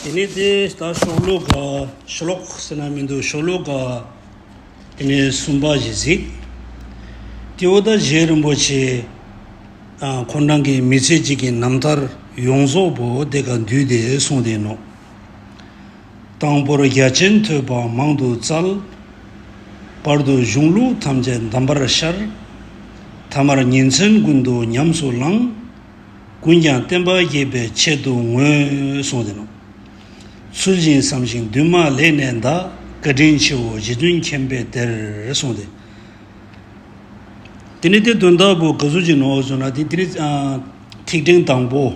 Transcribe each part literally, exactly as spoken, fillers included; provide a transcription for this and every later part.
དེ་ནས་དེ་ལྟར་ཤོ་ལོ་ཀ་ཤོ་ལོ་ཀ་ཟེར་ན་མི་འདུག་ཤོ་ལོ་ཀ་དེ་ནས་གསུམ་པ་ཞིག་གཟིགས། དེ་འོ་ད་རྗེ་རིན་པོ་ཆེ་ཁོང་རང་གི་མི་ཚེ་གཅིག་གི་རྣམ་ཐར་ཡོངས་རྫོགས་པོ་དེ་ག་འདུས་ཏེ་གསུངས་ཏེ་ནོ། དང་པོར་རྒྱ་ཆེན་ཐོས་པ་མང་དུ་བཙལ། བར་དུ་གཞུང་ལུགས་ཐམས་ཅད་གདམས་པར་ཤར། ཐ་མར་ཉིན་མཚན་ཀུན་ཏུ་ཉམས་སུ་བླངས། ཀུན་ཀྱང་བསྟན་པ་རྒྱས་པའི་ཆེད་དུ་བསྔོས། གསུངས་ཏེ་ནོ། ཚུལ་བཞིན་བསམ་ཞིང་འདུན་མ་ལས་ནས་འདའ། བཀའ་དྲིན་ཆེའོ་རྗེ་བཙུན་མཁྱེན་པའི་སྡེར། གསུངས་ཏེ། དེ་ནས་དེ་དོན་དག་པོ་ག་ཚོད་ཅིག་ནོ་ཟེར་ན་དེ་དེ་ནི་ཨ་ཐིག་ཕྲེང་དང་པོ།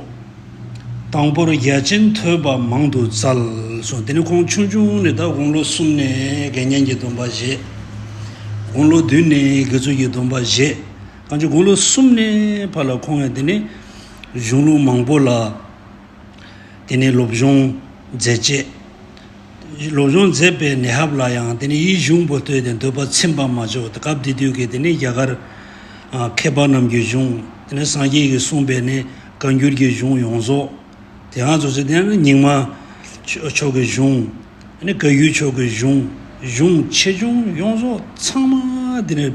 དང་པོར་རྒྱ་ཆེན་ཐོས་པ་མང་དུ་བཙལ་གསུངས། དེ་ནི་ཁོང་ཆུང་ཆུང་ནས་ད་དགུང་ལོ་གསུམ་ནས་དགེ་བསྙེན་གྱི་སྡོམ་པ་བཞེས། དགུང་ལོ་བདུན་ནས་དགེ་ཚུལ་གྱི་སྡོམ་པ་བཞེས། གང་ཅི་དགུང་ལོ་གསུམ་ནས་ཕར་ལ་ཁོང་ཡང་དེ་ནི་གཞུང་ལུགས་མང་པོ་ལ། དེ་ནས་སློབ་སྦྱོང་མཛད་ཅེས། སློབ་སྦྱོང་མཛད་པའི་གནས་ཧབ་ལ་ཡང་དེ་ནས་ཡིད་གཞུང་པོ་ཐོས་ཏེ་འདོད་པ་ཚིམ་པ་མ་བྱོས་ཏེ་སྐབས་དེ་དུས་ཀྱི་དེ་ནས་རྒྱ་གར་མཁས་པ་རྣམས་ཀྱི་གཞུང་དེ་ནས་སངས་རྒྱས་ཀྱིས་གསུངས་པའི་ནས་བཀའ་འགྱུར་གྱི་གཞུང་ཡོངས་རྫོགས་དེ་ཡང་ཚོ་ཚོས་དེ་ནས་རྙིང་མ་ཕྱོགས་ཀྱི་གཞུང་དེ་ནས་བཀའ་བརྒྱུད་ཕྱོགས་ཀྱི་གཞུང་གཞུང་ཆེ་ཆུང་ཡོངས་རྫོགས་ཚང་མ་དེ་ནས་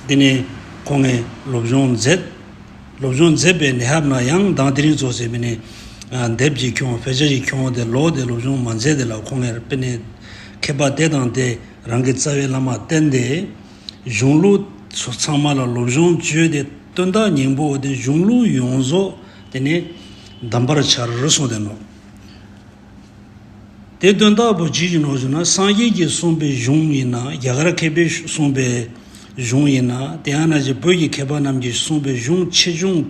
དེ་ནས་ཁོང་གིས་སློབ་སྦྱོང་མཛད། སློབ་སྦྱོང་མཛད་པའི་གནས་ཧབ་ན་ཡང་མདང་དེ་རིང་ཚོ་ཟེར་མི་ནི་དེབ་ཅིག་ཁྱོང་དཔེ་ཆ་ཞིག་ཁྱོང་དེ་ལོ་དེ་སློབ་སྦྱོང་མ་མཛད་དེ་ལ་ཁོང་ངེར་དཔེ་ནས་མཁས་པ་དེ་དང་དེ་རང་གི་རྩ་བའི་བླ་མ་བསྟེན་ཏེ་གཞུང་ལུགས་ཚོ་ཚང་མ་ལ་སློབ་སྦྱོང་བྱོས་ཏེ་དོན་དག་སྙིང་པོ་དེ་གཞུང་ལུགས་ཡོངས་རྫོགས་དེ་ནས་གདམས་པར་བྱར་གསུངས་ཏེ་ནོ། དེ་དོན་དག་པོ་ཇི་བཞིན་ནོ་ཞུ་ན་སངས་རྒྱས་ཀྱིས་གསུངས་པའི་གཞུང་ཡིན་ན་རྒྱ་གར་མཁས་པས་གསུངས་པའི་གཞུང་ཡིན་ན་དེ་ཡང་ན་ཅིག་བོད་ཀྱི་མཁས་པ་རྣམས་ཀྱིས་གསུངས་པའི་གཞུང་ཆེ་ཆུང་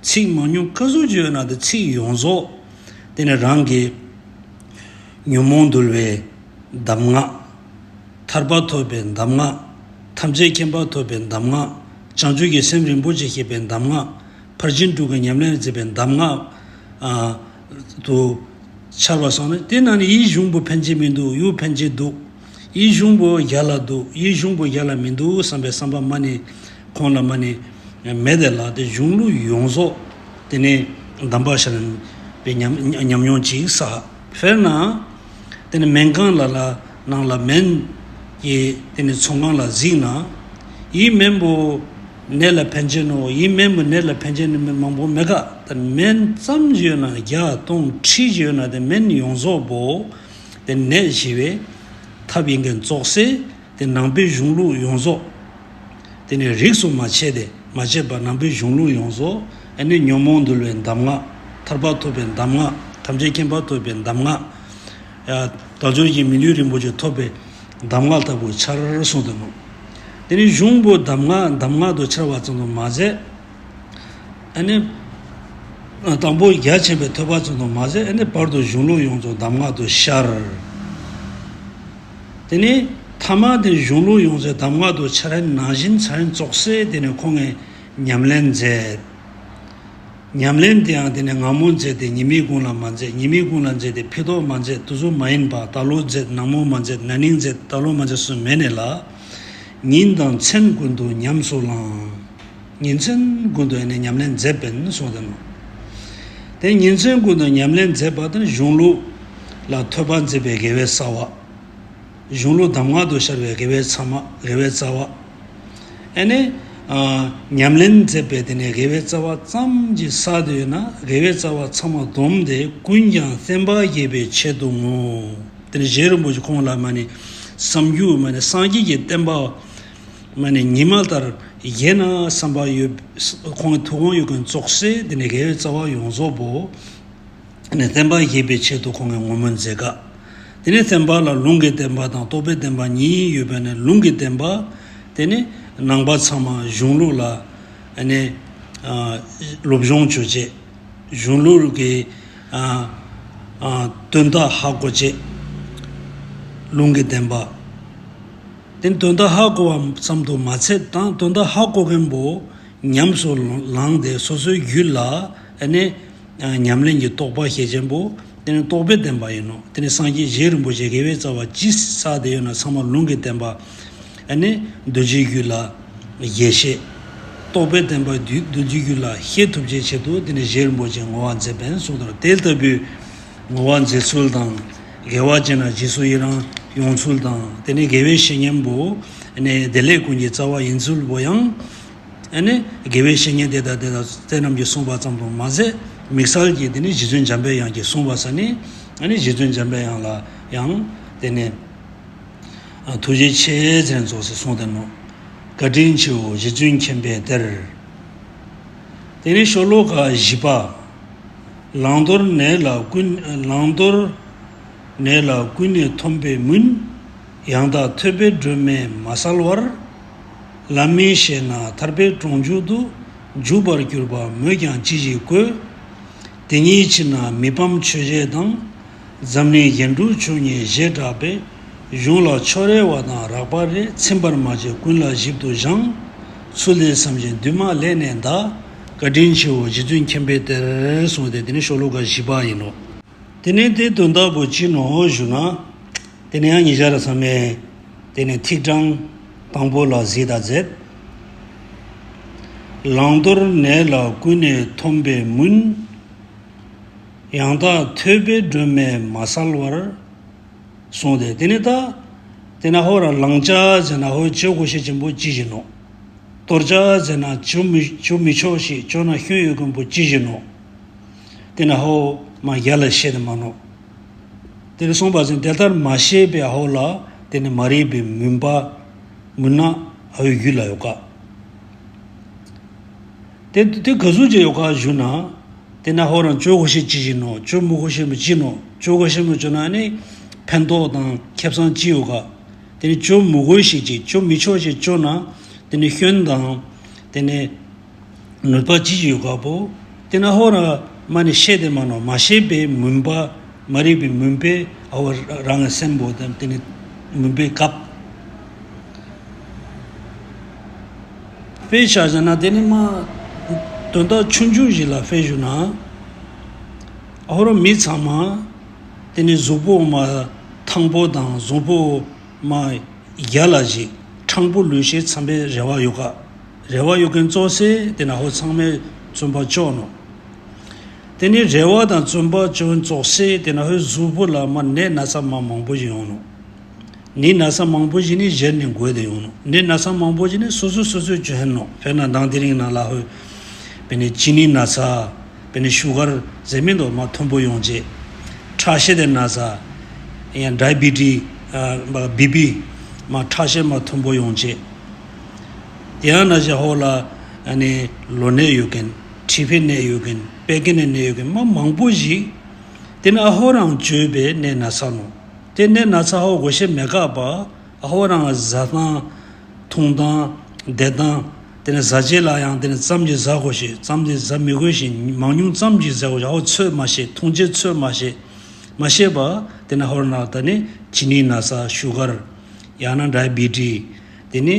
ཚིག་མང་ཉུང་ག་ཚོད་ཅིག་ཡོད་ན་དེ་ཚིག་ཡོངས་རྫོགས་དེ་ནི་རང་གི་ཉོན་མོངས་འདུལ་བའི་གདམས་ངག་ཐར་པ་ཐོབ་པའི་གདམས་ངག་ཐམས་ཅད་མཁྱེན་པ་ཐོབ་པའི་གདམས་ངག་བྱང་ཆུབ་ཀྱི་སེམས་རིན་པོ་ཆེ་བསྐྱེད་པའི་གདམས་ངག་ཕར་ཕྱིན་དྲུག་གི་ཉམས་ལེན་མཛད་པའི་གདམས་ངག་ཨ་དུ་འཆར་བ་སོང་ན་དེ་ནང་ནས་ཡིད་གཞུང་པོ་ཕན་ཆད་མི་འདུག་ཡུལ་ཕན་ཆད་འདུག་ཡིད་གཞུང་པོ་རྒྱ་ལ་འདུག་ཡིད་གཞུང་པོ་རྒྱ་ལ་མི་འདུག་བསམ་པའི་བསམ་པ་མ་ནི་ཁོང་ལ་མ་ནི་མེད་དེ་ལ་དེ་གཞུང་ལུགས་ཡོངས་རྫོགས་དེ་ནས་གདམས་པ་ཤར་པའི་ཉམས་ཉམས་མྱོང་ཅིག་བསགས། དཔེར་ན། དེ་ནི་སྨན་ཁང་ལ་ལ་ནང་ལ་སྨན་གྱི་དེ་ནི་ཚོང་ཁང་ལ་གཟིགས་ན། ཡིད་སྨན་པོ་ནད་ལ་ཕན་ཆད་ནོ། ཡིད་སྨན་པོ་ནད་ལ་ཕན་ཆད་ནི་སྨན་མང་པོ་མེད་ཀ། དེ་སྨན་ཙམ་ཞིག་ཡོད་ན་བརྒྱ་སྟོང་ཁྲི་ཞིག་ཡོད་ན་དེ་སྨན་ཡོངས་རྫོགས་པོ་དེ་ནད་ཞི་བའི་ཐབས་ཡིན་མཁན་ཙོགས་སེ་དེ་ནང་པའི་གཞུང་ལུགས་ཡོངས་རྫོགས། དེ་ནས་རིས་སུ་མ་ཆད་དེ་མ་ཆད་པ་ནང་པའི་གཞུང་ལུགས་ཡོངས་རྫོགས་ཨ་ནི་ཉོན་མོངས་འདུལ་བའི་གདམས་ངག་ཐར་པ་ཐོབ་པའི་གདམས་ངག་ཐམས་ཅད་མཁྱེན་པ་ཐོབ་པའི་གདམས་ངག་དལ་འབྱོར་གྱི་མི་ལུས་རིན་པོ་ཆེ་ཐོབ་པའི་གདམས་ངག་ལྟ་བུ་འཆར་གསུངས་ཏེ་ནོ། དེ་ནི་གཞུང་པོ་གདམས་ངག་གདམས་ངག་ཏུ་འཆར་བ་ཙམ་དུ་མ་ཟད། ཨ་ནི། དང་པོ་རྒྱ་ཆེན་པོའི་ཐོས་པ་ཙམ་དུ་མ་ཟད་ཨ་ནི་བར་དུ་གཞུང་ལུགས་ཡོངས་རྫོགས་གདམས་ངག་ཏུ་ཤར། དེ་ནས་ཐ་མ་དེ་གཞུང་ལུགས་ཡོངས་རྫོགས་གདམས་ངག་ཏུ་འཆར་ནང་བཞིན་ཚར་ཙོགས་སེ་དེ་ནས་ཁོང་གིས་ཉམས་ལེན་མཛད། ཉམས་ལེན་དེ་ཡང་དེ་ནས་སྔ་མོ་མཛད་དེ་ཉི་མའི་གུང་ལ་མ་མཛད། ཉི་མའི་གུང་ལ་མཛད་དེ་ཕི་ཏོག་མ་མཛད། དུས་སུ་མ་ཡིན་པ་ད་ལོ་མཛད། ནངས་མོ་མ་མཛད། ན་ནིང་མཛད། ད་ལོ་མ་མཛད་སུ་མེད་ནས་ལ། ཉིན་དང་མཚན་ཀུན་ཏུ་ཉམས་སུ་བླངས། ཉིན་མཚན་ཀུན་ཏུ་ཨ་ནི་ཉམས་ལེན་མཛད་པས་གསུངས་ཏེ་ནོ། དེ་ཉིན་མཚན་ཀུན་ཏུ་ཉམས་ལེན་མཛད་པ་དེ་ནི་གཞུང་ལུགས་ལ་ཐོས་པ་མཛད་པའི་དགེ་བའི་རྩ་བ། གཞུང་ལུགས་གདམས་ངག་ཏུ་ཤར་བའི་དགེ་བའི་ཚང་མ་དགེ་བའི་རྩ་བ། ཨ་ནི། ཉམས་ལེན་མཛད་པའི་དེ་ནས་དགེ་བའི་རྩ་བ་ཙམ་གྱིས་བསགས་ཏེ་ཡོད་ན་དགེ་བའི་རྩ་བ་ཚང་མ་བསྡོམས་ཏེ་ཀུན་ཀྱང་བསྟན་པ་རྒྱས་པའི་ཆེད་དུ་བསྔོ། དེ་ནི་རྗེ་རིན་པོ་ཆེ་ཁོང་ལ་མ་ནི་བསམ་རྒྱུ་མ་ནི་སངས་རྒྱས་ཀྱི་བསྟན་པ། མ་ནི་ཉི་མ་ལྟར་རྒྱས་ན་བསམ་པ་ཡོད། ཁོང་གི་ཐུགས་དགོངས་ཡོད་མཁན་ཙོགས་སེ་དེ་ནས་དགེ་བའི་རྩ་བ་ཡོངས་རྫོགས་པོ། ནས་བསྟན་པ་རྒྱས་པའི་ཆེད་དུ་ཁོང་གིས་བསྔོ་སྨོན་མཛད་ཀ། དེ་ནས་བསྟན་པ་ལ་ལུང་གི་བསྟན་པ་དང་རྟོགས་པའི་བསྟན་པ་གཉིས་ཡོད་པ་ནས་ལུང་གི་བསྟན་པ། དེ་ནས་ནང་པ་ཚང་མ་གཞུང་ལུགས་ལ་ནས་སློབ་སྦྱོང་བྱོས་བྱས། གཞུང་ལུགས་ཀྱི་དོན་དག་ཧ་གོ་བྱས། ལུང་གི་བསྟན་པ། དེ་ནི་དོན་དག་ཧ་གོ་བ་ཙམ་དུ་མ་ཚད་དང་དོན་དག་ཧ་གོ་མཁན་པོ་ཉམས་སུ་བླངས་ཏེ་སོ་སོའི་རྒྱུད་ལ་ཨ་ནི་ཉམས་ལེན་གྱི་རྟོགས་པ་བཞེས་ཅན་པོ་དེ་ནི་རྟོགས་པའི་བསྟན་པ་ཡིན་ནོ། དེ་ནི་སངས་རྒྱས་རྗེ་རིན་པོ་ཆེ་དགེ་བའི་རྩ་བ་ཅི་བསགས་ཏེ་ཡོད་ན་ཚང་མ་ལུང་གི་བསྟན་པ་ཨ་ནི་གདུལ་བྱའི་རྒྱུད་ལ་རྒྱས་བཤད། རྟོགས་པའི་བསྟན་པ་གདུལ་བྱའི་རྒྱུད་ལ་བཤད་ཐུབ་ཅེས་ཆེད་དུ་དེ་ནི་རྗེ་རིན་པོ་ཆེ་བསྔོ་བ་མཛད་པས་གསུངས་དོ། དེ་ལྟ་བུའི་ བསྔོ་བ་མཛད་ཚུལ་དང་། དགེ་བ་བྱས་ན་རྗེས་སུ་ཡི་རང་ཡོང་ཚུལ་དང་། དེ་ནས་དགེ་བའི་བཤེས་གཉེན་པོ་ནས་བདེ་ལེགས་ཀུན་གྱི་རྩ་བ་ཡིན་ཚུལ་པོ་ཡང་། ཨ་ནི་དགེ་བའི་བཤེས་གཉེན་དེ་དང་དེ་དང་དེ་རྣམས་ཀྱིས་གསུངས་པ་ཙམ་དུ་མ་ཟད། དམིགས་བསལ་གྱིས་དེ་ནི་རྗེ་བཙུན་འཇམ་པའི་དབྱངས་ཀྱིས་གསུངས་པ་ས་ནི། ཨ་ནི་རྗེ་བཙུན་འཇམ་པའི་དབྱངས་ལ་ཡང་དེ་ནས་ཐུགས་རྗེ་ཆེ་ཟེར་རྫོགས་སུ་གསུངས་ཏེ་ནོ། བཀའ་དྲིན་ཆེའོ་རྗེ་བཙུན་མཁྱེན་པའི་གཏེར། དེ་ནི་ཤོ་ལོ་ཀ་བཞི་པ། བླང་དོར་ནད་ལ་ཀུན། བླང་དོར་ནད་ལ་ཀུན་ནས་འཐོམས་པའི་མུན། ཡང་དག་ཐོས་པའི་སྒྲོན་མས་མ་བསལ་བར། ལམ་མིན་ཤེས་ན་ཐར་པའི་གྲོང་འཇུག་ཏུ། འཇུག་པར་གྱུར་པ་མོས་ཀྱང་ཅི་ཞིག་དགོས། དེ་ཉིད་ཕྱིར་ན་མི་ཕམ་ཆོས་བརྒྱད་དང་། འཛམ་གླིང་གཞན་དྲུག་ཆོས་ཉིད་ཞེས་གྲགས་པའི། གཞུང་ལ་ཕྱོགས་རེ་བ་དང་རགས་པ་རེ། ཚིམ་པར་མ་བྱས་ཀུན་ལ་ཞིབ་ཏུ་སྦྱང་། ཚུལ་འདི་བསམ་བཞིན་འདུན་མ་ལས་ནས་འདའ། བཀའ་དྲིན་ཆེའོ་རྗེ་བཙུན་མཁྱེན་པའི་གཏེར། གསུངས་ཏེ་དེ་ནི་ཤོ་ལོ་ཀ་བཞི་པ་ཡིན་ནོ། དེ་ནས་དེ་དོན་དག་པོ་ཅི་ནོ་ཞུ་ན། དེ་ནས་ཡང་ཉེ་ཆར་ཚང་མས་དེ་ནས་ཐིག་གྲངས་དང་པོ་ལ་གཟིགས་དང་མཛད། བླང་དོར་ནད་ལ་ཀུན་ནས་འཐོམས་པའི་མུན། ཡང་དག་ཐོས་པའི་སྒྲོན་མས་མ་བསལ་བར། གསུངས་ཏེ་དེ་ནས་ད། དེ་ན་ཧོ་ར་བླང་བྱ་ཟེར་ན་ཧོ་བྱེད་དགོས་ཤེས་ཆེན་པོ་ཅི་བཞིན་ནོ། དོར་བྱ་ཟེར་ན་བྱེད་མི་བྱེད་མི་ཆོག་ཤེས་བྱས་ན་སྐྱོན་ཡོད་མཁན་པོ་ཅི་བཞིན་ནོ། དེ་ན་ཧོ་མ་རྒྱ་ལ་བཤད་དེ་མ་ནོ། དེ་ནས་གསུངས་པ་ཟིན་དེ་ལྟར་མ་བཤད་པའི་ཧོ་ལ་དེ་ནས་མ་རིག་པའི་མུན་པ། མུན་ནག་ཨ་ཡོད་རྒྱུད་ལ་ཡོད་ཀ། དེ་དེ་ག་ཟུག་ཅིག་ཡོད་ཀ་ཞུ་ན། དེ་ན་ཧོ་རང་བྱེད་དགོས་ཤེས་ཅི་བཞིན་ནོ། བྱེད་མི་དགོས་ཤེས་མི་ཅི་ནོ། བྱེད་དགོས་ཤེས་མི་བྱས་ན་ནི་ཕན་ཐོགས་དང་ཁེ་བཟང་ཅི་ཡོད་ཀ། དེ་ནི་བྱེད་མི་དགོས་ཤེས་ཅི་བྱེད་མི་ཆོག་ཤེས་བྱས་ན། དེ་ནི་སྐྱོན་དང་། དེ་ནི། ནུས་པ་ཅི་ཞིག་ཡོད་ཀ་པོ། དེ་ན་ཧོ་ར་མ་ནི་ཤེས་དེ་མ་ནོ་མ་ཤེས་པའི་མུན་པ། མ་རིག་པའི་མུན་པས་ཨ་ཧོ་རང་གི་སེམས་པོ་དང་དེ་ནི་མུན་པའི་སྐབས། དཔེ་ཆ་བཞག་ན་དེ་ནི་མ། དོན་དག་ཆུང་ཆུང་ཞིག་ལ་དཔེ་ཞུ་ན། ཨ་ཧོ་ར་མི་ཚང་མ། དེ་ནི་གཟུགས་པོ་མ། ཐང་པོ་དང་གཟུགས་པོ་མ། རྒྱ་ལ་ཞིག་ཕྲང་པོ་ལུས་ཤེས་ཚང་པའི་རེ་བ་ཡོད་ཀ། རེ་བ་ཡོད་མཁན་ཙོགས་སེ་དེ་ན་ཧོ་ཚང་མས་བརྩོན་པ་ཅོག་ནོ། དེ་ནི་རེ་བ་དང་བརྩོན་པ་ཅོག་ཙོགས་སེ་དེ་ན་ཧོའི་གཟུགས་པོ་ལ་མ་ནད་ན་ཚ་མ་མང་པོ་ཞིག་ཡོང་ནོ། ནད་ན་ཚ་མང་པོ་ཞིག་ནི་གཞིར་ནས་འགོས་ཏེ་ཡོང་ནོ། ནད་ན་ཚ་མང་པོ་ཞིག་ནི་སོ་སོ་སོ་སོའི་ཅོ་ཧན་ནོ། དཔེར་ན་མདང་དེ་རིང་ནང་ལ་ཧོ། དཔེར་ན་ཅི་ནི་ན་ཚ། དཔེར་ན་ཤུ་གར་ཟེར་མི་འདུག་མ་མཐོན་པོ་ཡོང་བྱེད། ཁྲག་ཤེད་དེ་ན་ཚ། ཡང་ཌའི་བི་ཊི། བི་པི། མ་ཁྲག་ཤེད་མ་མཐོན་པོ་ཡོང་བྱེད། དེ་ཡང་ན་ཞག་ཧོ་ལ། ཨ་ནི་ལོ་ནད་ཡོད་མཁན། མཁྲིས་པའི་ནད་ཡོད་མཁན། པད་ཀན་ནད་ཡོད་མཁན་མ་མང་པོ་ཞིག་དེ་ནི་ཨ་ཧོ་རང་བཅོས་པའི་ནད་ན་ཚ་ནོ། དེ་ནད་ན་ཚ་ཧོ་དགོས་ཤེས་མེད་ཀ་པ། ཨ་ཧོ་རང་ཟ་སྟངས། འཐུང་སྟངས། བསྡད་སྟངས། དེ་ནས་ཟ་བྱེད་ལ་ཡང་དེ་ནས་ཙམ་གྱིས་ཟ་དགོས་ཤེས་ཙམ་གྱིས་ཟ་མི་དགོས་ཤེས་མང་ཉུང་ཙམ་གྱིས་ཟ་དགོས་ཤེས་ཨ་ཧོ་ཚོད་མ་ཤེས་འཐུང་བྱེད་ཚོད་མ་ཤེས། མ་ཤེས་པ། དེ་ནས་ཧོར་ནག་ད་ནི་ཅི་ནི་ན་ཚ་ཤུ་གར། ཡང་ན་ཌའི་བི་ཊི། དེ་ནི་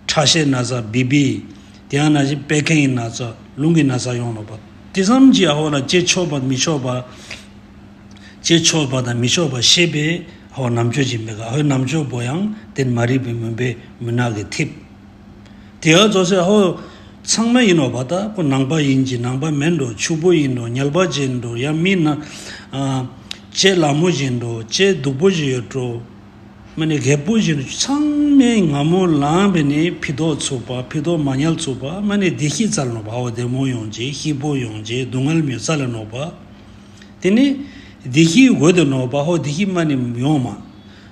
ཁྲག་ཤེད་ན་ཚ་བི་པི། དེ་ཡང་ན་བཞིན་པད་ཁེང་ཡི་ན་ཚ་རླུང་གི་ན་ཚ་ཡོང་ནོ་པ། དེ་ཙམ་གྱིས་ཨ་ཧོ་ལ་ཅི་ཆོག་པ་མི་ཆོག་པ། ཅི་ཆོག་པ་དང་མི་ཆོག་པ་ཤེས་པའི་ཨ་ཧོ་རྣམ་དཔྱོད་ཅིག་མེད་ཀ་ཨ་ཧོའི་རྣམ་དཔྱོད་པོ་ཡང་དེ་ནི་མ་རིག་པའི་མུན་པའི་མུན་ནག་གིས་འཐིབས། དེ་ཡང་རྫོགས་སེ་ཨ་ཧོ། ཚང་མ་ཡིན་ནོ་བ་ད་ཁོ་ནང་པ་ཡིན་གྱི་ནང་པ་མིན་འགྲོ་ཕྱུག་པོ་ཡིན་འགྲོ་ཉལ་པ་ཅིག་ཡིན་འགྲོ་ཡང་མིན་ན། ལྕེ་ལ་མོ་ཅིག་ཡིན་འགྲོ་ལྕེ་སྡུག་པོ་ཅིག་ཡོད་འགྲོ། མ་ནི་རྒད་པོ་ཅིག་ཡིན་འགྲོ་ཚང་མས་སྔ་མོ་ལངས་པས་ནི་ཕི་ཏོག་ཚུགས་པ་ཕི་ཏོག་མ་ཉལ་ཚུགས་པ་མ་ནི་བདེ་སྐྱིད་བཙལ་ནོ་བ་ཨ་ཧོ་བདེ་མོ་ཡོང་ཅེས་སྐྱིད་པོ་ཡོང་ཅེས་སྡུག་བསྔལ་མི་བཙལ་ནོ་བ། དེ་ནི་བདེ་སྐྱིད་དགོས་དེ་ནོ་བ་ཧོ་བདེ་སྐྱིད་མ་ནི་ཡོང་མ།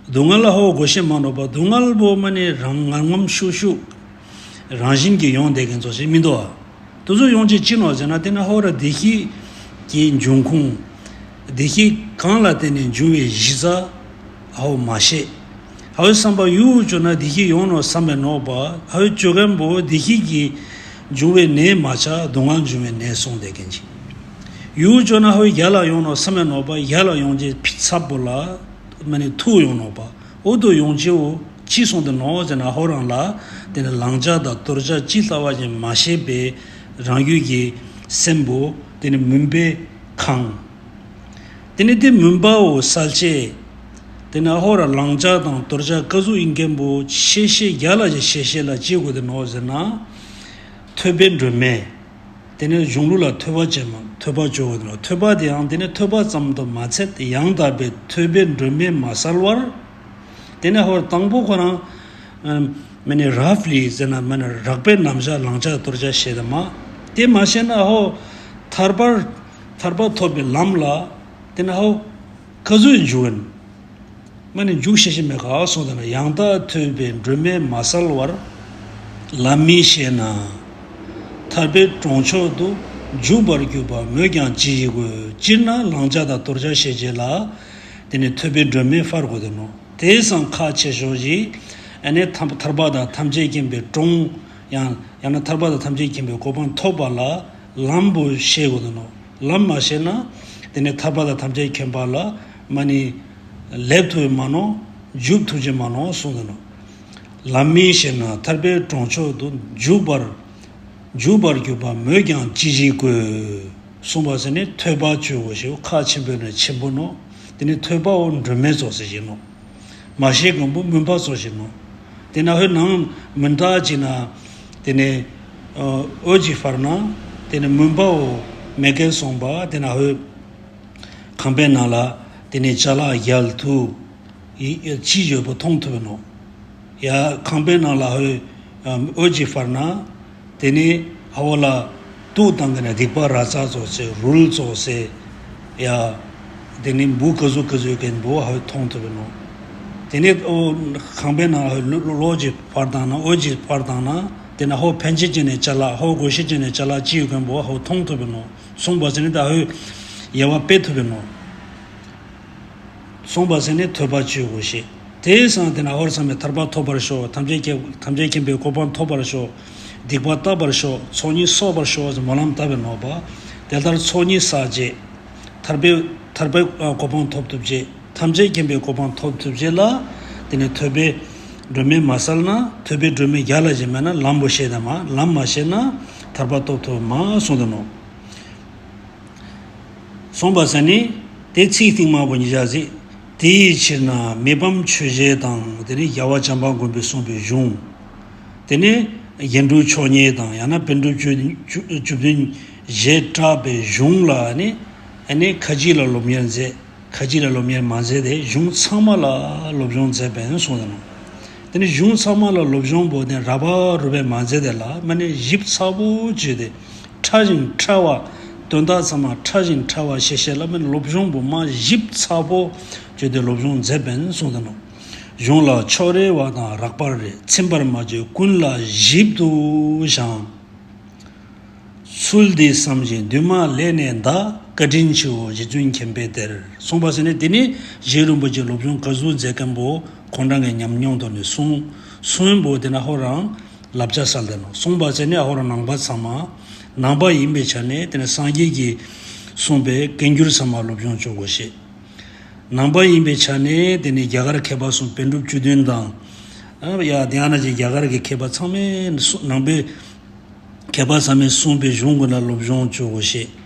སྡུག་བསྔལ་ལ་ཧོ་དགོས་ཤེས་མ་ནོ་བ་སྡུག་བསྔལ་པོ་མ་ནི་རང་ངར་ངམ་ཤུགས་ཤུགས། རང་བཞིན་གྱིས་ཡོང་བསྡད་མཁན་ཚོ་ཞིག་མི་འདུག་ཨ། དེ་ཚོ་ཡོང་ཅེས་ཅི་ནོ་ཟེར་ན་དེ་ན་ཧོ་ར་བདེ་སྐྱིད་ཀྱི་འབྱུང་ཁུངས། བདེ་སྐྱིད་གང་ལ་བརྟེན་ནས་འབྱུང་བའི་གཞི་རྩ། ཧོ་མ་ཤེས། ཧོའི་བསམ་པ་ཡུལ་བཅོས་ན་བདེ་སྐྱིད་ཡོང་ནོ་བསམ་པའི་ནོ་བ་ཧོའི་བཅོས་མཁན་པོ་བདེ་སྐྱིད་ཀྱི་འབྱུང་བའི་ནད་མ་ཆགས་སྡུག་བསྔལ་འབྱུང་བའི་ནད་སོང་བསྡད་མཁན་ཅིག་ཡུལ་བཅོས་ན་ཧོའི་རྒྱ་ལ་ཡོང་ནོ་བསམ་པའི་ནོ་བ་རྒྱ་ལ་ཡོང་ཅེས་ཕི་ཚབ་པོ་ལ་མ་ནི་ཐུག་ཡོང་ནོ་བ། འོ་དོ་ཡོང་ཅེའོ་ཅི་སོང་དེ་ནོ་ཟེར་ན་ཧོ་རང་ལ་དེ་ནི་བླང་བྱ་དང་དོར་བྱ་ཅི་ལྟ་བ་ཅིག་མ་ཤེས་པའི་རང་རྒྱུད་ཀྱི་སེམས་པོ་དེ་ནི་མུན་པས་གང་། དེ་ནི་དེ་མུན་པའོ་གསལ་བྱེད། དེ་ནི་ཧོ་ར་བླང་བྱ་དང་དོར་བྱ་ཀ་ཟུག་ཡིན་མཁན་པོ་ཤེས་ཤེས་རྒྱ་ལ་ཅི་ཤེས་ཤེས་ལ་ཅི་དགོས་དེ་ནོ་ཟེར་ན། ཐོས་པའི་སྒྲོན་མེ། དེ་ནས་གཞུང་ལུགས་ལ་ཐོས་པ་བྱེད་མ། ཐོས་པ་བྱོས་དགོས་ནོ། ཐོས་པ་དེའང་དེ་ནས་ཐོས་པ་ཙམ་དུ་མ་ཚད་ཡང་དག་པའི་ཐོས་པའི་སྒྲོན་མེ་མ་གསལ་བར། དེ་ནས་ཧོར་དང་པོ་ཁོ་རང་། མ་ནི་རབ་ལི་ཟེར་ན་མ་ནི་རགས་པའི་རྣམ་གཞག་བླང་བྱ་དོར་བྱ་ཤེས་དང་མ། དེ་མ་ཤེས་ན་ཧོ། ཐར་པར་ཐར་པ་ཐོབ་པའི་ལམ་ལ། དེ་ནས་ཧོ། ག་ཚོད་འཇུག་ཡིན། མ་ནི་འཇུག་ཤེས་ཤེས་མེད་ག་སོང་དེ་ན་ཡང་དག་ཐོས་པའི་སྒྲོན་མེ་མ་གསལ་བར། ལམ་མི་ཤེས་ན། ཐར་པའི་གྲོང་མཆོག་ཏུ། འཇུག་པར་གྱུར་པ་མོས་ཀྱང་ཅི་ཞིག་དགོས། སྤྱིར་ན་བླང་བྱ་དང་དོར་བྱ་ཤེས་བྱེད་ལ། དེ་ནི་ཐོས་པའི་སྒྲོན་མེ་ཕར་དགོས་དེ་ནོ། དེས་སང་ཁག་ཆེ་ཤོས་ཞིག་ཨ་ནི་ཐར་ཐར་པ་དང་ཐམས་ཅད་མཁྱེན་པའི་གྲོང་། ཡང་ཡང་ན་ཐར་པ་དང་ཐམས་ཅད་མཁྱེན་པའི་གོ་འཕང་ཐོབ་པ་ལ་ལམ་པོ་ཤེས་དགོས་དེ་ནོ། ལམ་མ་ཤེས་ན། དེ་ནས་ཐར་པ་དང་ཐམས་ཅད་མཁྱེན་པ་ལ་མ་ནི་སླེབས་ཐུབ་མ་ནོ། འཇུག་ཐུབ་ཀྱི་མ་ནོ་གསུངས་དེ་ནོ། ལམ་མི་ཤེས་ན་ཐར་པའི་གྲོང་མཆོག་ཏུ། འཇུག་པར་འཇུག་པར་གྱུར་པ་མོས་ཀྱང་ཅི་ཞིག་དགོས། གསུངས་པ་ཟེར་ནས་ཐོས་པ་བྱོས་དགོས་ཞེས་ཁག་ཆེན་པོ་ནས་ཆེན་པོ་ནོ། དེ་ནས་ཐོས་པའོ་སྒྲོན་མེ་ཚོགས་ཟེར་བཞིན་ནོ། མ་ཤེས་མཁན་པོ་མུན་པ་ཚོགས་བཞིན་ནོ། དེ་ན་ཧོད་ནང་མུན་དག་ཅིག་ན། དེ་ནས་འོད་ཅིག་འཕར་ན། དེ་ནས་མུན་པའོ་མེ་ཀན་སོང་པ་དེ་ན་ཧོད། ཁང་པའི་ནང་ལ་དེ་ནས་ཅ་ལག་རྒྱལ་ཐུབ། ཡི་ཅི་ཡོད་པོ་མཐོང་ཐུབ་ནོ། ཡ་ཁང་པའི་ནང་ལ་ཧོད་འོད་ཅིག་འཕར་ན། དེ་ནས་ཨ་བོ་ལ་ཏུག་བཏང་གི་ན་སྡིག་པ་ར་ཙ་ཙོགས་སེ་རུལ་ཙོགས་སེ། ཡ། དེ་ནས་འབུ་ག་ཟུག་ག་ཟུག་གན་འབུ་ཧ་མཐོང་ཐུབ་ནོ། དེ་ནས་ཨོ་ཁང་པའི་ནང་ཧ་ལོ་ཅིག་འཕར་བཏང་ན་འོད་ཅིག་འཕར་བཏང་ན། དེ་ན་ཧོ་ཕན་ཆད་ཅན་ནས་ཅ་ལག་ཧོ་གོ་ཤེས་ཅན་ནས་ཅ་ལག་ཅི་ཡོད་གན་འབུ་ཧ་མཐོང་ཐུབ་ནོ། སོང་པ་ཟེར་ནས་ད་ཧོ་ཡ་བ་དཔེ་ཐུབ་ནོ། སོང་པ་ཟེར་ནས་ཐོས་པ་བྱོས་དགོས་ཤེས། དེའི་སང་དེ་ན་ཧོར་ཚང་མས་ཐར་པ་ཐོབ་པར་ཤོག་ཐམས་ཅད་མཁྱེན་ཐམས་ཅད་མཁྱེན་པའི་གོ་འཕང་ཐོབ་པར་ཤོག་སྡིག་པ་དག་པར་ཤོག་ཚོགས་གཉིས་གསོག་པར་ཤོག་ཟེར་སྨོན་ལམ་བཏབ་པའི་ནོ་པ། དེ་ལྟར་ཚོགས་གཉིས་བསགས་རྗེས། ཐར་པའི་ཐར་པའི་གོ་འཕང་ཐོབ་ཐུབ་རྗེས་ཐམས་ཅད་མཁྱེན་པའི་གོ་འཕང་ཐོབ་ཐུབ་རྗེས་ལ། དེ་ནས་ཐོས་པའི་སྒྲོན་མེ་མ་གསལ་ན་ཐོས་པའི་སྒྲོན་མེ་རྒྱ་ལ་བཞིན་མེད་ན་ལམ་པོ་ཤེས་དང་མ་ལམ་མ་ཤེས་ན་ཐར་པ་ཐོབ་ཐུབ་མ་གསུངས་དང་ནོ། གསུངས་པ་ཟེར་ནི། དེ་ཚིག་རྟིང་མ་པོ་ཉིད་བཞག་ཟིག་དེ་ཡི་ཕྱིར་ན་མི་ཕམ་ཆོས་རྗེ་དང་དེ་ནི་རྒྱལ་བ་བྱམས་པ་མགོན་པོས་གསུངས་པའི་གཞུང་། དེ་ནི་རྒྱན་དྲུག་མཆོག་གཉིས་དང་ཡང་ན་པཎ་གྲུབ་བཅུ་བཅུ་བཅུ་བདུན་བཞེས་གྲགས་པའི་གཞུང་ལ་ནི་ཨ་ནི་ཁ་ཅིག་ལ་སློབ་གཉེར་མཛད། ཁ་ཅིག་ལ་སློབ་གཉེར་མ་མཛད་དེ་གཞུང་ཚང་མ་ལ་སློབ་སྦྱོང་མཛད་པས་གསུངས་དང་ནོ། དེ་ནི་གཞུང་ཚང་མ་ལ་སློབ་སྦྱོང་པོ་དེ་ར་བ་རུ་བས་མ་མཛད་དེ་ལ་མ་ནི་ཞིབ་ཚགས་པོ་བྱས་ཏེ། ཕྲ་ཞིང་ཕྲ་བ། དོན་དག་ཚང་མ་ཕྲ་ཞིང་ཕྲ་བ་ཤེས་ཤེས་ལ་མ་ནི་སློབ་སྦྱོང་པོ་མ་ཞིབ་ཚགས་པོ་བྱས་ཏེ་སློབ་སྦྱོང་མཛད་པས་གསུངས་དང་ནོ། གཞུང་ལ་ཕྱོགས་རེ་བ་དང་རགས་པ་རེ་ཚིམ་པར་མ་བྱས་ཀུན་ལ་ཞིབ་ཏུ་བཞེངས། ཚུལ་འདི་བསམ་ཞིང་འདུན་མ་ལས་ནས་འདའ། བཀའ་དྲིན་ཆེའོ་རྗེ་བཙུན་མཁྱེན་པའི་གཏེར། གསུངས་པ་ཟེར་ནས་དེ་ནི་རྗེ་རིན་པོ་ཆེ་སློབ་སྦྱོང་ག་ཟུག་མཛད་མཁན་པོ་ཁོང་རང་གི་ཉམས་མྱོང་ཐོག་ནས་གསུངས། གསུངས་པོ་དེ་ན་ཧོ་རང་བསླབ་བྱ་སལ་དེ་ནོ། གསུངས་པ་ཟེར་ནས་ཧོ་རང་ནང་པ་ཚང་མ། ནང་པ་ཡིན་པའི་ཆ་ནས་དེ་ནི་སངས་རྒྱས་ཀྱིས་གསུངས་པའི་སྐད་འགྱུར་ཚང་མ་སློབ་སྦྱོང་བྱོ་དགོས་ཤེས། ནང་པ་ཡིན་པའི་ཆ་ནས་དེ་ནི་རྒྱ་གར་མཁས་པ་གསུམ་པཎ་གྲུབ་བཅུ་བདུན་དང་། ཡ་དེ་ཡང་ན་ཅིག་རྒྱ་གར་གྱི་མཁས་པ་ཚང་མས་ནང་པའི་མཁས་པ་ཚང་མས་གསུངས་པའི་གཞུང་ཀུན་ལ་སློབ་སྦྱོང་བྱོ་དགོས་ཤེས།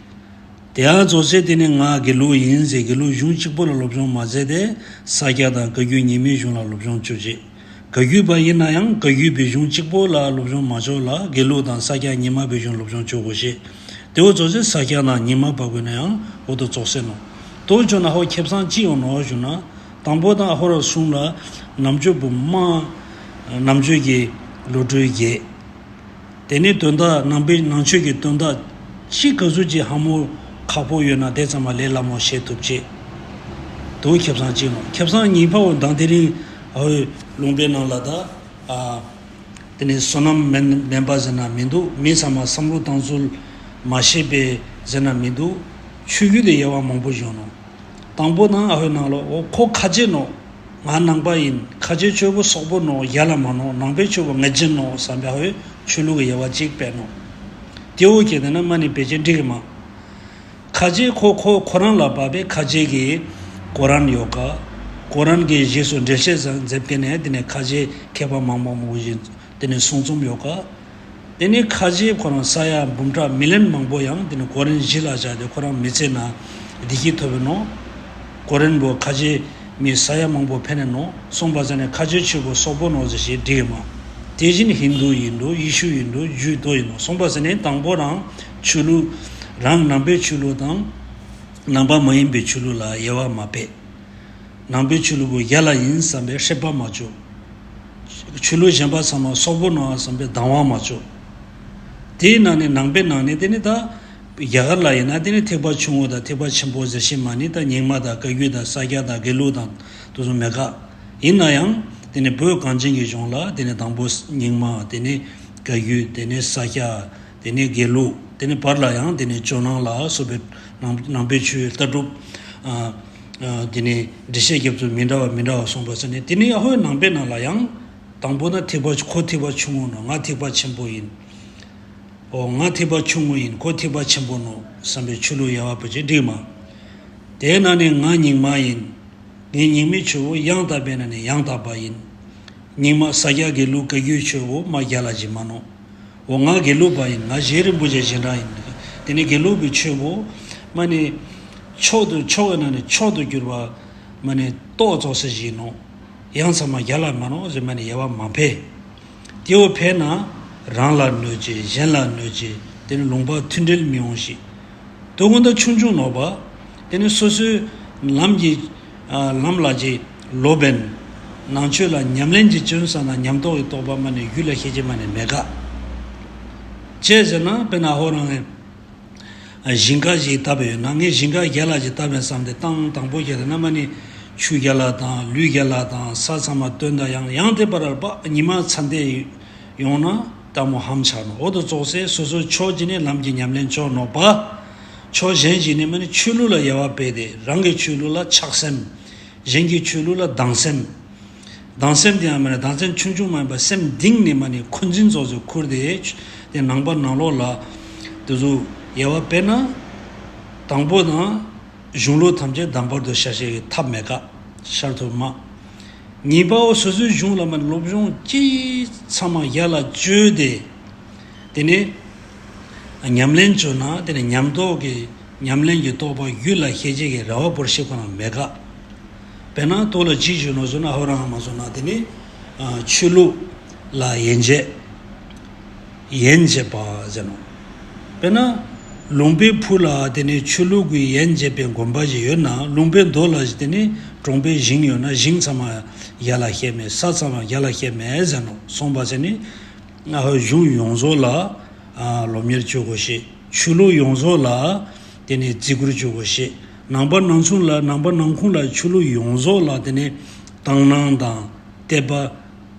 དེ་ཡང་རྫོགས་ཚེ་དེ་ནི་ང་དགེ་ལུགས་ཡིན་ཟེར་དགེ་ལུགས་གཞུང་གཅིག་པོ་ལ་སློབ་སྦྱོང་མ་མཛད་དེ་ས་སྐྱ་དང་བཀའ་བརྒྱུད་རྙིང་མའི་གཞུང་ལ་སློབ་སྦྱོང་བྱོ་ཅེས། བཀའ་བརྒྱུད་པ་ཡིན་ན་ཡང་བཀའ་བརྒྱུད་པའི་གཞུང་གཅིག་པོ་ལ་སློབ་སྦྱོང་མ་བྱོ་ལ་དགེ་ལུགས་དང་ས་སྐྱ་རྙིང་མ་པའི་གཞུང་སློབ་སྦྱོང་བྱོ་དགོས་ཤེས། དེ་འོ་རྫོགས་ཚེ་ས་སྐྱ་དང་རྙིང་མ་པ་དགོས་ན་ཡང་འོ་དོ་རྫོགས་ཚེ་ནོ། དོ་བྱོ་ན་ཧོ་ཁེ་བཟང་ཅི་ཡོང་ནོ་ཞུ་ན། དང་པོ་དང་ཧོ་ར་གསུང་ལ་ནམ་ཆོས་པོ་མ། ནམ་ཆོས་ཀྱི་བློ་གྲོས་རྒྱས། དེ་ནས་དོན་དག་ནང་པའི་ནང་ཆོས་ཀྱི་དོན་དག་ཅི་ག་ཟུག་ཅིག་ཧ་མོ་ཁག་པོ་ཡོད་ན་དེ་ཚང་མ་ལས་སླ་མོ་ཤེས་ཐུབ་ཅེས། དུ་ཁེ་བཟང་ཅིག་ནོ། ཁེ་བཟང་གཉིས་པའོ་མདང་དེ་རིང་ཨོའི་ལུང་པའི་ནང་ལ་ད་ཨ་དེ་ནས་བསོད་ནམས་མེད་མེད་པ་ཟེར་ན་མི་འདུག་མི་ཚང་མ་བསམ་བློ་བཏང་ཚུལ་མ་ཤེས་པས་ཟེར་ན་མི་འདུག་ཆོས་བརྒྱུད་དེ་དབྱེ་བ་མང་པོ་བྱུང་ནོ། དང་པོ་ནང་ཨ་ཧོའི་ནང་ལོ་འོ་ཁོ་ཁ་ཆེ་ནོ། ང་ནང་པ་ཡིན། ཁ་ཆེ་ཆོས་པོ་སོག་པོ་ནོ་ཡ་ལ་མ་ནོ་ནང་པའི་ཆོས་པོ་ངེས་ཅན་ནོ་བསམ་པའི་ཨ་ཧོའི་ཆོས་ལུགས་ཀྱི་དབྱེ་བ་གཅིག་སྤེལ་ནོ། དེའོ་ཁྱེད་དེ་ན་མ་ནི་བེད་སྤྱད་འགྲིག་གི་མ། ཁ་ཆེ་ཁོ་ཁོ་ཁོ་རང་ལ་བབ་པའི་ཁ་ཆེ་གི་ཀོ་རན་ཡོད་ཀ་ཀོ་རན་གྱི་རྗེས་སུ་འགྲེལ་བཤད་ཟ་མཛད་མཁན་ནས་དེ་ནས་ཁ་ཆེ་མཁས་པ་མང་མང་མང་པོ་ཞིག་དེ་ནས་གསུང་རྩོམ་ཡོད་ཀ་དེ་ནི་ཁ་ཆེ་ཁོ་རང་ས་ཡ་འབུམ་ཕྲག་མི་ལན་མང་པོ་ཡང་དེ་ནི་ཀོ་རན་གཞི་ལ་བཞག་སྟེ་ཁོ་རང་མི་ཚེ་ན་བདེ་སྐྱིད་ཐོབ་པའི་ནོ། ཀོ་རན་པོ་ཁ་ཆེ་མི་ས་ཡ་མང་པོ་ཕན་ནས་ནོ་གསུངས་པ་ཟེར་ནས་ཁ་ཆེ་ཆོས་པོ་སོག་པོ་ནོ་ཟེར་ཞེས་འགྲིག་གི་མ། དེ་བཞིན་ཧིན་དུ་ཡིན་འགྲོ། ཡེ་ཤུ་ཡིན་འགྲོ། ཇུས་དོ་ཡིན་འགྲོ། སོང་པ་ཟེར་ནས་དང་པོ་རང་ཆོས་ལུགས། རང་ནང་པའི་ཆོས་ལུགས་དང་། ནང་པ་མ་ཡིན་པའི་ཆོས་ལུགས་ལ་དབྱེ་བ་མ་ཕྱེ། ནང་པའི་ཆོས་ལུགས་པོ་ཡ་ལ་ཡིན་བསམ་པའི་སྲེད་པ་མ་བཅོ། ཆོས་ལུགས་གཞན་པ་ཚང་མ་སོག་པོ་ནོ་བསམ་པའི་སྡང་བ་མ་བཅོ། དེའི་ནང་ནས་ནང་པའི་ནང་ནས་དེ་ནི་ད། རྒྱ་གར་ལ་ཡིན་ན་དེ་ནི་ཐེག་པ་ཆུང་ངུ་དང་ཐེག་པ་ཆེན་པོ་ཟེར་ཤེས་མ་ནི་ད་རྙིང་མ་དང་བཀའ་བརྒྱུད་དང་ས་སྐྱ་དང་དགེ་ལུགས་དང་དེ་ཚོ་མེད་ཀ། ཡིན་ན་ཡང་དེ་ནི་བོད་གངས་ཅན་གྱི་ལྗོངས་ལ་དེ་ནི་དང་པོ་རྙིང་མ། དེ་ནི་བཀའ་བརྒྱུད། དེ་ནི་ས་སྐྱ། དེ་ནི་དགེ་ལུགས། དེ་ནི་བར་ལ་ཡང་དེ་ནི་ཇོ་ནང་ལ་སོགས་པའི་ནང་ནང་པའི་ཆོས་ལྟ་གྲུབ། ཨ་ཨ་དེ་ནི་འགྲེལ་བཤད་རྒྱབ་ཚུལ་མི་འདྲ་བ་མི་འདྲ་བ་སོང་པ་ཟེར་ནས་དེ་ནི་ཨ་ཧོའི་ནང་པའི་ནང་ལ་ཡང་དང་པོ་ན་ཐེག་པ་ཁོ་ཐེག་པ་ཆུང་ངུ་ནོ། ང་ཐེག་པ་ཆེན་པོ་ཡིན། ཨོ་ང་ཐེག་པ་ཆུང་ངུ་ཡིན། ཁོ་ཐེག་པ་ཆེན་པོ་ནོ་བསམ་པའི་ཆོས་ལུགས་དབྱེ་བ་ཕྱེ་ཅིག་འགྲིག་མ། དེའི་ནང་ནས་ང་རྙིང་མ་ཡིན། ངའི་རྙིང་མའི་ཆོས་པོ་ཡང་དག་པའི་ནང་ནས་ཡང་དག་པ་ཡིན། རྙིང་མ་ས་སྐྱ་དགེ་ལུགས་བཀའ་བརྒྱུད་ཆོས་པོ་མ་རྒྱ་ལ་ཇི་མ་ནོ། འོ་ང་དགེ་ལུགས་པ་ཡིན། ང་རྗེ་རིན་པོ་ཆེ་རྗེས་འབྲང་ཡིན། དེ་ནི་དགེ་ལུགས་པའི་ཆོས་པོ་མ་ནི་མཆོག་ཏུ་མཆོག་གི་ནང་ནས་མཆོག་ཏུ་གྱུར་པ་མ་ནི་ཏོག་ཙོགས་ཟེར་བཞིན་ནོ། ཡང་ཚང་མ་རྒྱ་ལ་མ་ནོ་ཟེར་མ་ནི་དབྱེ་བ་མ་ཕྱེ། དེའོ་ཕེ་ན་རང་ལ་གནོད་བྱེད། གཞན་ལ་གནོད་བྱེད། དེ་ནི་ལུང་པ་མཐུན་འབྲེལ་མི་ཡོང་ཞིག་དོ་དགོང་དག་ཆུང་ཆུང་ནོ་བ། དེ་ནི་སོ་སོའི་ལམ་གྱི་ཨ་ལམ་ལ་གྱི་ལོ་བན། ནང་ཆོས་ལ་ཉམས་ལེན་གྱི་བྱོན་ས་ན་ཉམས་རྟོགས་ཀྱི་རྟོགས་པ་མ་ནི་རྒྱུད་ལ་ཤེས་ཀྱི་མ་ནི་མེད་ཀ། ཅེས་ཟེར་ན་དཔེར་ན་ཧོ་རང་ངས། ཞིང་ཁ་ཞིག་བཏབ་པ་ཡོད་ན་ངས་ཞིང་ཁ་རྒྱ་ལ་ཞིག་བཏབ་པའི་བསམ་སྟེ་བཏང་དང་པོ་ཁྱེད་ལ་ན་མ་ནི་ཆུ་རྒྱ་ལ་དང་ལུད་རྒྱ་ལ་དང་ས་ཚང་མ་བཏོན་ད་ཡང་ཡང་དེ་པར་པ་ཉི་མ་ཚ་འདས་ཡོང་ན་ལྟ་མོ་ཧམ་ཆག་ནོ། འོ་དོ་ཙོགས་སེ་སོ་སོ་ཕྱོགས་ཀྱི་ནི་ལམ་གྱི་ཉམས་ལེན་ཕྱོགས་ནོ་པ། ཕྱོགས་གཞན་ཞིག་ནི་མ་ནི་ཆོས་ལུགས་ལ་དབྱེ་བ་སྤེལ་ཏེ་རང་གི་ཆོས་ལུགས་ལ་ཆགས་སེམས། གཞན་གྱི་ཆོས་ལུགས་ལ་སྡང་སེམས། སྡང་སེམས་དེ་ཡང་མིན་ན་སྡང་སེམས་ཆུང་ཆུང་མ་ཡིན་པར་སེམས་གཏིང་ནས་མ་ནི་འཁོན་འཛིན་ཙོགས་ཙོགས་ཁུར་ཏེ། དེ་ནང་པ་ནང་ལོགས་ལ་དེ་ཚོ་དབྱེ་བ་སྤེལ་ན། དང་པོ་དང་གཞུང་ལུགས་ཐམས་ཅད་བདམས་པར་དུ་བྱ་ཞེས་ཀྱི་ཐབས་མེད་ཀ། ཤར་ཐུབ་མ། གཉིས་པའོ་སོ་སོའི་གཞུང་ལ་མ་ནི་སློབ་སྦྱོང་ཅི་ཚང་མ་ཡར་ལ་བཅོས་ཏེ། དེ་ནས་ཉམས་ལེན་བྱུང་ན་དེ་ནས་ཉམས་རྟོགས་ཀྱི་ཉམས་ལེན་གྱི་རྟོགས་པ་རྒྱུད་ལ་ཤེས་བྱེད་ཀྱི་རེ་བ་བོར་ཤེས་ཁོ་ན་མེད་ཀ། དཔེར་ན་ཏོ་ལ་ཅི་ཞུ་ནོ་ཟོ་ན་ཧོ་རང་མ་ཟོ་ན་དེ་ནི་ཆོས་ལུགས་ལ་ཡན་ཆད། ཡན་ཆད་པ་ཟེར་ནོ། དཔེར་ན་ལུང་པའི་ཕུ་ལ་དེ་ནི་ཆོས་ལུགས་ཀྱི་ཡན་ཆད་པའི་དགོན་པ་ཞིག་ཡོད་ན་ལུང་པའི་མདོ་ལ་དེ་ནི་གྲོང་པའི་ཞིང་ཡོད་ན་ཞིང་ཚང་མ་ཡ་ལ་ཤེས་མེད། ས་ཚང་མ་ཡ་ལ་ཤེས་མེད་ཟེར་ནོ། སོང་པ་ཟེར་ནི། ང་ཧོ་གཞུང་ཡོངས་རྫོགས་ལ་ཨ་སློབ་གཉེར་བྱེད་དགོས་ཤེས། ཆོས་ལུགས་ཡོངས་རྫོགས་ལ་དེ་ནས་བརྩི་བཀུར་བྱེད་དགོས་ཤེས། ནང་པ་ནང་ཚུན་ལ་ནང་པ་ནང་ཁུངས་ལ་ཆོས་ལུགས་ཡོངས་རྫོགས་ལ་དེ་ནས་དང་སྣང་དང་དད་པ་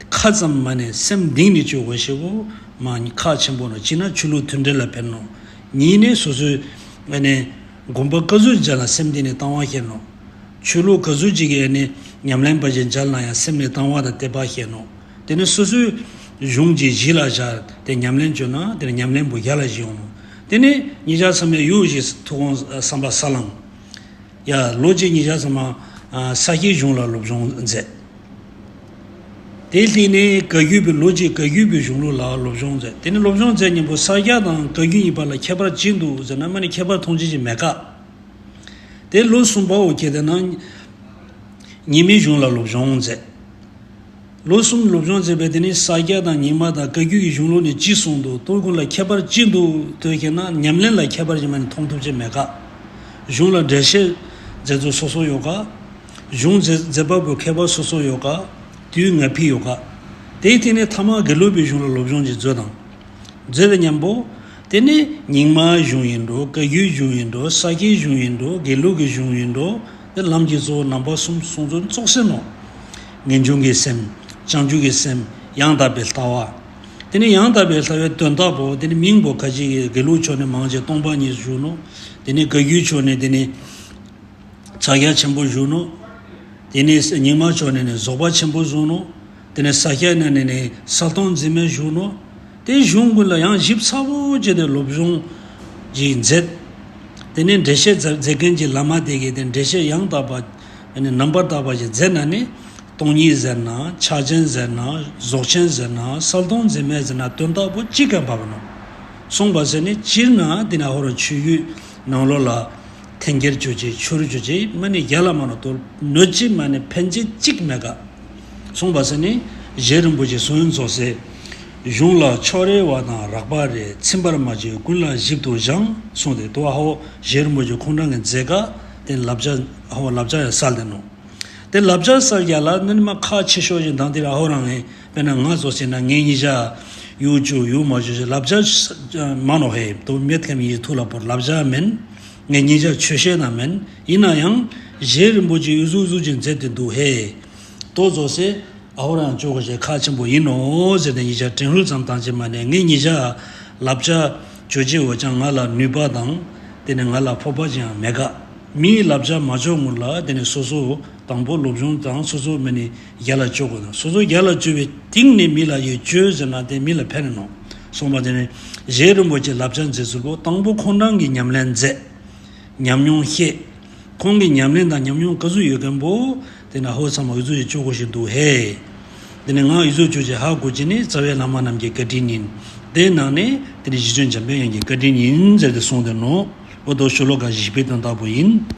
ཁ་ཙམ་མ་ནས་སེམས་གཏིང་ནས་བྱེད་དགོས་ཤེས་པོ་མ་ཁག་ཆེན་པོ་ནོ། གཅིག་ན་ཆོས་ལུགས་མཐུན་འབྲེལ་ལ་ཕན་ནོ། གཉིས་ནས་སོ་སོའི་ཨ་ནས་དགོན་པ་ག་ཚོད་མཇལ་ན་སེམས་གཏིང་ནས་བཏང་བ་ཤེས་ནོ། ཆོས་ལུགས་ག་ཚོད་ཅིག་གི་ནི་ཉམས་ལེན་པ་ཞིག་མཇལ་ན་ཡང་སེམས་ནས་བཏང་བ་དང་དད་པ་ཤེས་ནོ། དེ་ནི་སོ་སོའི་གཞུང་གི་གཞི་ལ་བཞག་དེ་ཉམས་ལེན་བྱུང་ན་དེ་ནི་ཉམས་ལེན་པོ་རྒྱ་ལ་གཞི་ཡོང་ནོ། དེ་ནི་ཉིད་ཅག་ཚང་མས་ཡོད་ཞིག་ཐུགས་དགོངས་བསམ་པ་ས་ལངས། ཡ་ལོ་གཅིག་ཉིད་ཅག་ཚང་མ་ས་སྐྱའི་གཞུང་ལ་སློབ་སྦྱོང་མཛད། དེ་ལྟས་ནས་བཀའ་བརྒྱུད་པའི་ལོ་གཅིག་བཀའ་བརྒྱུད་པའི་གཞུང་ལུགས་ལ་སློབ་སྦྱོང་མཛད། དེ་ནི་སློབ་སྦྱོང་མཛད་མཉམ་པོ་ས་སྐྱ་དང་བཀའ་བརྒྱུད་གཉིས་བར་ལ་ཁྱད་པར་ཅི་འདུག་ཟེར་ན་མ་ནི་ཁྱད་པར་མཐོང་ཆེན་ཅིག་མེད་ཀ། དེ་ལོ་གསུམ་པའོ་ཁྱེད་དེ་ན། རྙིང་མའི་གཞུང་ལ་སློབ་སྦྱོང་མཛད། ལོ་གསུམ་སློབ་སྦྱོང་མཛད་པའི་དེ་ནི་ས་སྐྱ་དང་རྙིང་མ་དང་བཀའ་བརྒྱུད་ཀྱི་གཞུང་ལུགས་ནས་ཅི་གསུངས་འདུག་དོ་ཀུན་ལ་ཁྱད་པར་ཅི་འདུག་ཐོས་ཁྱེད་ན་ཉམས་ལེན་ལ་ཁྱད་པར་ཅི་མ་ནི་མཐོང་ཐུབ་ཅེས་མེད་ཀ། གཞུང་ལ་འགྲེལ་བཤད་མཛད་ཚུལ་སོ་སོ་ཡོད་ཀ། གཞུང་མཛད་མཛད་པ་པོའི་མཁས་པ་སོ་སོ་ཡོད་ཀ། དུས་ང་ཕི་ཡོད་ཀ། དེའི་སྟེང་ནས་ཐ་མ་དགེ་ལུགས་པའི་གཞུང་ལ་སློབ་སྦྱོང་ཅིག་མཛོད་དང་། མཛོད་དེ་མཉམ་པོ། དེ་ནི་རྙིང་མ་གཞུང་ཡིན་འགྲོ། བཀའ་བརྒྱུད་གཞུང་ཡིན་འགྲོ། ས་སྐྱའི་གཞུང་ཡིན་འགྲོ། དགེ་ལུགས་ཀྱི་གཞུང་ཡིན་འགྲོ། དེ་ལམ་གྱི་གཙོ་བོ་ནང་པ་གསུམ་གསུང་ཚུལ་ཙོགས་ཟེར་ནོ། ངེས་འབྱུང་གི་སེམས། བྱང་ཆུབ་ཀྱི་སེམས། ཡང་དག་པའི་ལྟ་བ། དེ་ནི་ཡང་དག་པའི་ལྟ་བའི་དོན་དག་པོ་དེ་ནི་མིང་པོ་ཁ་ཅིག་གི་དགེ་ལུགས་ཕྱོགས་ནས་མང་ཆེ་སྟོང་པ་ཉིད་བཞུགས་ནོ། དེ་ནི་བཀའ་བརྒྱུད་ཕྱོགས་ནས་དེ་ནི། ཕྱག་རྒྱ་ཆེན་པོ་བཞུགས་ནོ། དེ་ནས་རྙིང་མ་ཕྱོགས་ནས་ནི་རྫོགས་པ་ཆེན་པོ་བཞུགས་ནོ། དེ་ནས་ས་སྐྱ་ནས་ནི་ནི་གསལ་སྟོང་འཛིན་མེད་བཞུགས་ནོ། དེ་གཞུང་ཀུན་ལ་ཡང་ཞིབ་ཚགས་པོ་བྱས་ཏེ་སློབ་སྦྱོང་གྱིས་མཛད། དེ་ནས་འགྲེལ་བཤད་མཛད་མཛད་མཁན་གྱི་བླ་མ་དེ་གིས་དེ་འགྲེལ་བཤད་ཡང་དག་པ་ནི་རྣམ་པར་དག་པ་ཞིག་མཛད་ན་ནི། སྟོང་ཉིད་ཟེར་ན་ཕྱག་ཆེན་ཟེར་ན་རྫོགས་ཆེན་ཟེར་ན་གསལ་སྟོང་འཛིན་མེད་ཟེར་ན་དོན་དག་པོ་གཅིག་ཀྱང་བབ་ནོ། གསུངས་པ་ཟེར་ནི་སྤྱིར་ན་འདི་ན་ཧོ་རང་ཆོས་བརྒྱུད་ནང་ལོགས་ལ་འཐེན་འཁྱེར་བྱོས་ཅིག་ཆོས་རུ་བྱོས་ཅིག་མ་ནི་རྒྱ་ལ་མ་ནོ་དོ་གནོད་ཅིག་མ་ནི་ཕན་ཅིག་གཅིག་མེད་ཀ། གསུངས་པ་ཟེར་ནི་རྗེ་རིན་པོ་ཆེ་གསུང་ཡུམ་རྫོགས་སའི་ གཞུང་ལ་ཕྱོགས་རེ་བ་དང་རགས་པ་རེ། ཚིམ་པར་མ་བྱེད་ཀུན་ལ་ཞིབ་ཏུ་སྦྱང་གསུངས་ཏེ། དོ་ཧ་ཧོ་རྗེ་རིན་པོ་ཆེ་ཁོང་རང་གི་མཛད་ཀ་དེ་བསླབ་བྱ་ཧ་ཧོ་བསླབ་བྱ་ཡང་སལ་ཏེ་ནོ། དེ་བསླབ་བྱ་སལ་རྒྱ་ལ་ནི་མ་ཁ་ཆེ་ཤོས་ཅིག་དང་དེ་ར་ཧོ་རང་ངས་དཔེར་ན་ང་ཚོ་ཟེར་ན་ངས་ཉིད་བྱ་ཡུག་ཅུ་ཡུག་མ་ཅུ་ཞིག་བསླབ་བྱ་མ་ནོ་ཧེ་དོ་མེད་ཁ་མི་ཡི་ཐུགས་ལ་བོར་བསླབ་བྱ་མེན། ངས་ཉིད་བྱ་ཆོས་བཤད་ན་མེན། ཡིན་ན་ཡང་རྗེ་རིན་པོ་ཆེ་ཡུ་ཟུག་ཟུག་ཅིག་མཛད་དེ་འདུག་ཧེ། དོ་ཚོ་སེ། ཨ་ཧོ་རང་ཅོ་གོ་ཞེས་ཁ་ཆེན་པོ་ཡིན་ནོ་ཟེར་ཏེ་ཉིད་ཆ་དྲན་ཧུལ་ཙམ་བཏང་ཅེས་མ་ནས་ངས་ཉིད་ཆ་བསླབ་བྱ་ཅོ་ཅེས་འོ་ཅང་ང་ལ་ནུས་པ་དང་དེ་ནས་ང་ལ་ཕོག་པ་ཅང་མེད་ཀ། མིའི་བསླབ་བྱ་མ་ཅོ་ངུར་ལ་དེ་ནས་སོ་སོ་དང་པོ་སློབ་སྦྱོང་དང་སོ་སོ་མི་ནི་རྒྱ་ལ་ཅོ་དགོས་དང་སོ་སོ་རྒྱ་ལ་ཅོ་བའི་སྟེང་ནས་མི་ལ་ཡོད་ཅོ་ཟེར་ན་དེ་མི་ལ་ཕན་ནོ། སོང་པ་དེ་ནས་རྗེ་རིན་པོ་ཆེ་བསླབ་བྱ་མཛད་ཚུལ་པོ་དང་པོ་ཁོང་རང་གི་ཉམས་ལེན་མཛད། ཉམས་མྱོང་བཤད། ཁོང་གི་ཉམས་ལེན་དང་ཉམས་མྱོང་ག་ཚོད་ཡོད་མཁན་པོ། དེ་ནས་ཧོ་ཚང་མ་འུ་ཚོ་ཡི་ཅོ་གོ་ཞིག་འདུག་ཧེ། དེ་ནས་ང་འུ་ཚོ་ཅོ་ཅེས་ཧ་གོ་ཅི་ནི་རྩ་བའི་བླ་མ་རྣམས་ཀྱི་བཀའ་དྲིན་ཡིན། དེའི་ནང་ནས་དེ་ནས་རྗེ་བཙུན་འཇམ་པའི་དབྱངས་ཀྱི་བཀའ་དྲིན་ཡིན་ཟེར་ཏེ་གསུངས་ཏེ་ནོ། འོ་དོ་ཤོ་ལོ་ཀ་བཞི་པའི་དོན་དག་པོ་ཡིན།